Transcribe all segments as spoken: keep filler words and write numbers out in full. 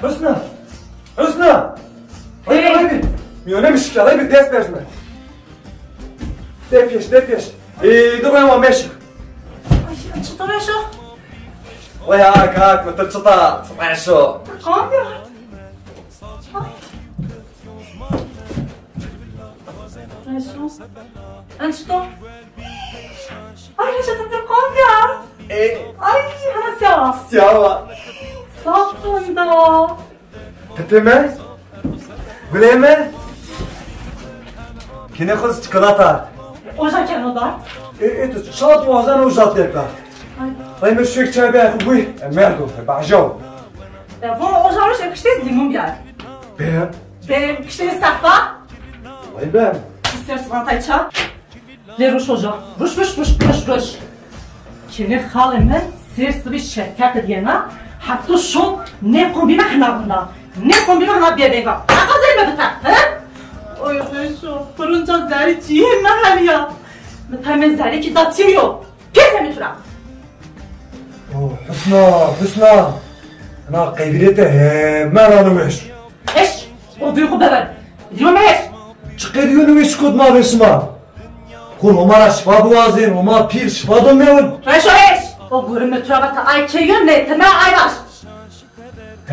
Husna! Husna! Haydi, haydi! Miyone mi şikâ, haydi dest verme. De pêş, de pêş. Ê, dur, ma meşik. Ay, çıtı Reşo. Vay, ak, ak, mi tır çıta, Reşo. Kamya. Ay. Reşo. Enşto. Ay, Reşo, tu tır kamya. E. Ay, hana siyawa. Siyawa. Safında. Titime? Guleme? Kine xuz çikolata. Oja keno dart. E, e, tu çat wazan oja dert dart. Ay. Ay, mi şek çay be, bu, e, merdo, e, bajaw. E, von oja roş, e, kişte limon biyar. Be. Be, kişte sahta. Vay be. İster sıvantay ça. Lê ruş oca. Ruş, ruş, ruş, ruş, ruş. Kenê xalê mi sêr sibî şefqet diyena, heta şon nê kombîna hina vinda. Nê kombîna hina bêvênga. Aqazey mi bita, he? Oy Reşo, qurunca zerî çîyê mi heliya. Mi tamê zerî kî da tîmî yo. Pêse mi tu ra. O Husna, Husna. Na qeybîlê te hemen ano weş. Eş, o duygu bebe. Diyor mu eş? Çi qedîyo nû weş kot ma ve şima. Kur Homa ra şifa biwazên, Homa pîr şifa do mewin. Reşo eş. O gurime tu ra bata ay kê yo ne, tena ay baş.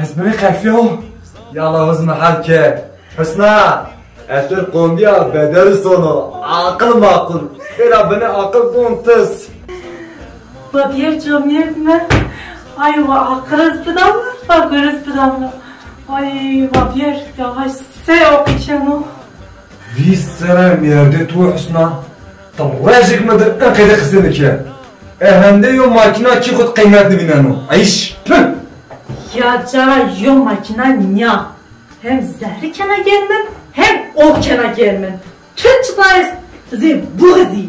Ez mi qefyo. Ya la Husna hal ke. Husna. Etir qombiya bedel sono. Aqil maqul. Bela bine aqil bon tis. Babîyer camîyet mi? Ay wa aqiriz bidamna, wa guriz bidamna. Ay babîyer yavaş se o qîçeno. Vîst sere mêrdê tu Husna. Ti rejik mi dir in qede qisê mi ke. E hende yo makîna kî xud qîymet nivîneno. Ayş. Püh! Ya cara yo makîna nîya. Hem zerrî kena germin, hem o kena germin. Tu çita est zê buxizî.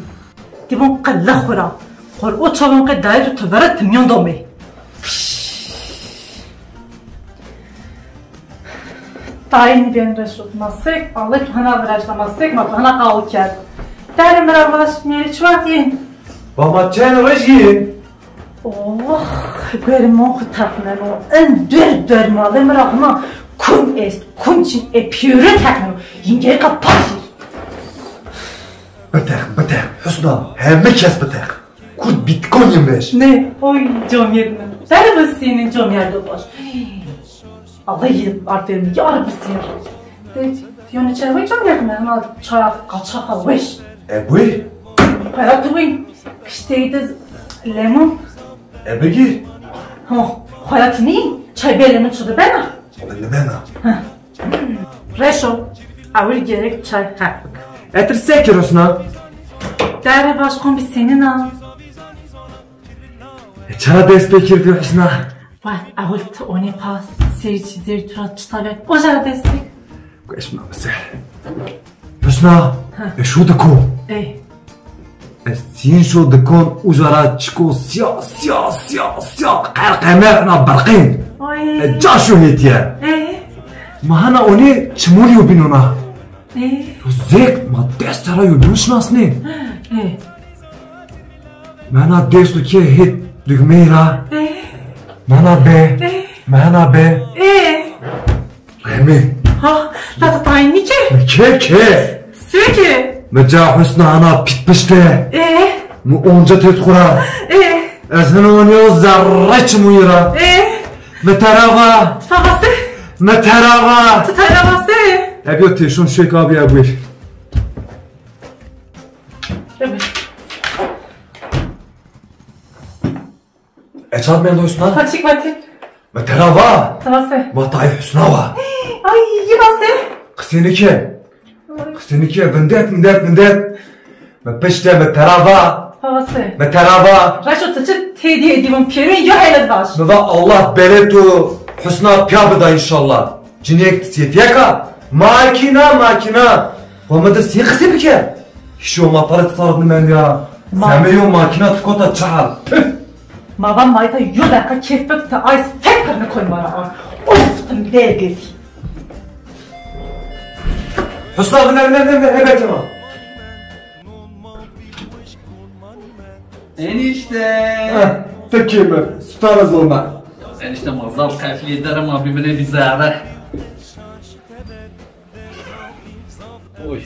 Dîvon qilla xwu ra. Xor o çavan qe dayê tu tu vera timyon domê. Tayîn ben Reşo, ma sek, Allah ki hana viraşta, ma sek, ma tu hana qawul kerd. Dere mi ra vaş, mêrî çi wext yên? Ba ma çend roj yên? Oh, guerê mon xwu teqneno. En dwer dwer malê mi ra hima kum est, kum çin e pîyore teqneno. Yingeyê qe paşî. Biteq, biteq, Husna, heme kes biteq. Kurd Bitcoin yemiş. Ne? Oy, comîr mi. Dere vistînin comîr do baş. Alayî artêrî ki arı pisîyar. De, yone çerwey çam yakın, ama çaya kaçaka weş. E, buyur. Hayat buyur. Kişteydi lemon. E, bigir. Ha, hayat ne? Çay bê lemon çudu bena. O da ne bena? Ha. Reşo, awil gerek çay hak bik. Etir se ki Husna? Dere baş kon bir senin ha. E, çara dest pekir bir Husna? Vay, ewil ti onê pa serî çîzerî tu ra çita ver. Oca ra dest pê. Gueş ma biser. Husna, ha. E, şo dikon. E. E, sîn şo dikon, uca ra çiko sîya, sîya, sîya, sîya. Qerqemer na birqên. Ay. E, ca şo hêtiye. E. Ma hana onê çimolî yo bînona. E. Yo zek ma dest ra yo nuşnasnê. E. Mena dest û kê hêt dugmey ra. E. Mena be. E. Mena be. E. Remi. Ha, la tu tayîn nîke? Ke, ke. Seke? Mi ca Husna ana pît pişte. E. Mi onca têt xura. E. Ez hino onyo zerre çimûyî ra. E. Mi tera va. Ti favase? Mi tera va. Ti tera vase? Ebiyo têşon şêk abi ebuir. Eçat mendo Husna? Paçik vatî. Mi tera va. Ti vase? Ma tayê Husna wa. Ay, yi vase. Qisê nike. Qisê nike, vindet, vindet, vindet. Mi pişte, mi tera va. Ti vase? Mi tera va. Reşo ti çi têdî edî vun pêrun yo helet vaş. Mi va Allah belê tu Husna pîya bida înşallah. Cinêk sêfîyeka. Makîna, makîna. Wa mi di sî qisê bike. Hişo ma pare ti sar nimend ya. Ma- Semê yo makîna ti kota çihal. Püh! Ma va ma îta yo deqa kêf bik ti ay fek qirnikoy ma ra ard. Of, tim bêgif. Husna, vine, vine, vine, vine, hebeke ma. Enişte. Heh, ti kê mi? Sutara zona. Enişte ma zaf qeflî der ama bibine bir zerre. Oy.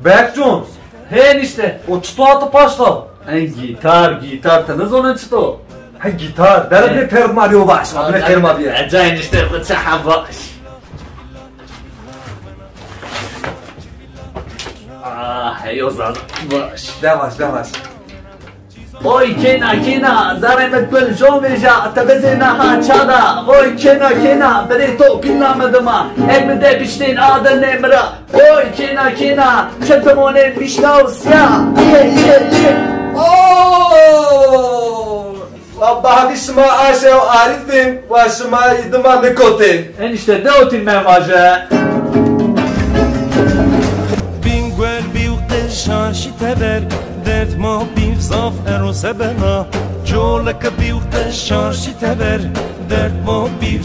Bekçon, He enişte. O çito atı paşta? En gitar, gitar, ti nizonin çito? Ha gitar, derim ne terma diyor baş, ne terma diyor. Eca enişte bu çi hava. Ah, heyo zaz baş. Devaş, devaş. Oy kêna kêna, zerrê mi kul jon vêja, te bizêna ha ça da. Oy kêna kêna, birê to pîlna mi dima, ek mi de biştên adirnê mi ra. Oy kêna kêna, çi timonên vîşna û sîya. Yê yê yê. Oo! Wa bahavî şima aşe û arîfên, wa şima î dima nikotê. Enişte de o tîl me vaje. Bîn guel bîw qij şaşî teber, derd ma bîv zaf ero sebena. Coleke bîw qij şaşî teber, derd ma bîv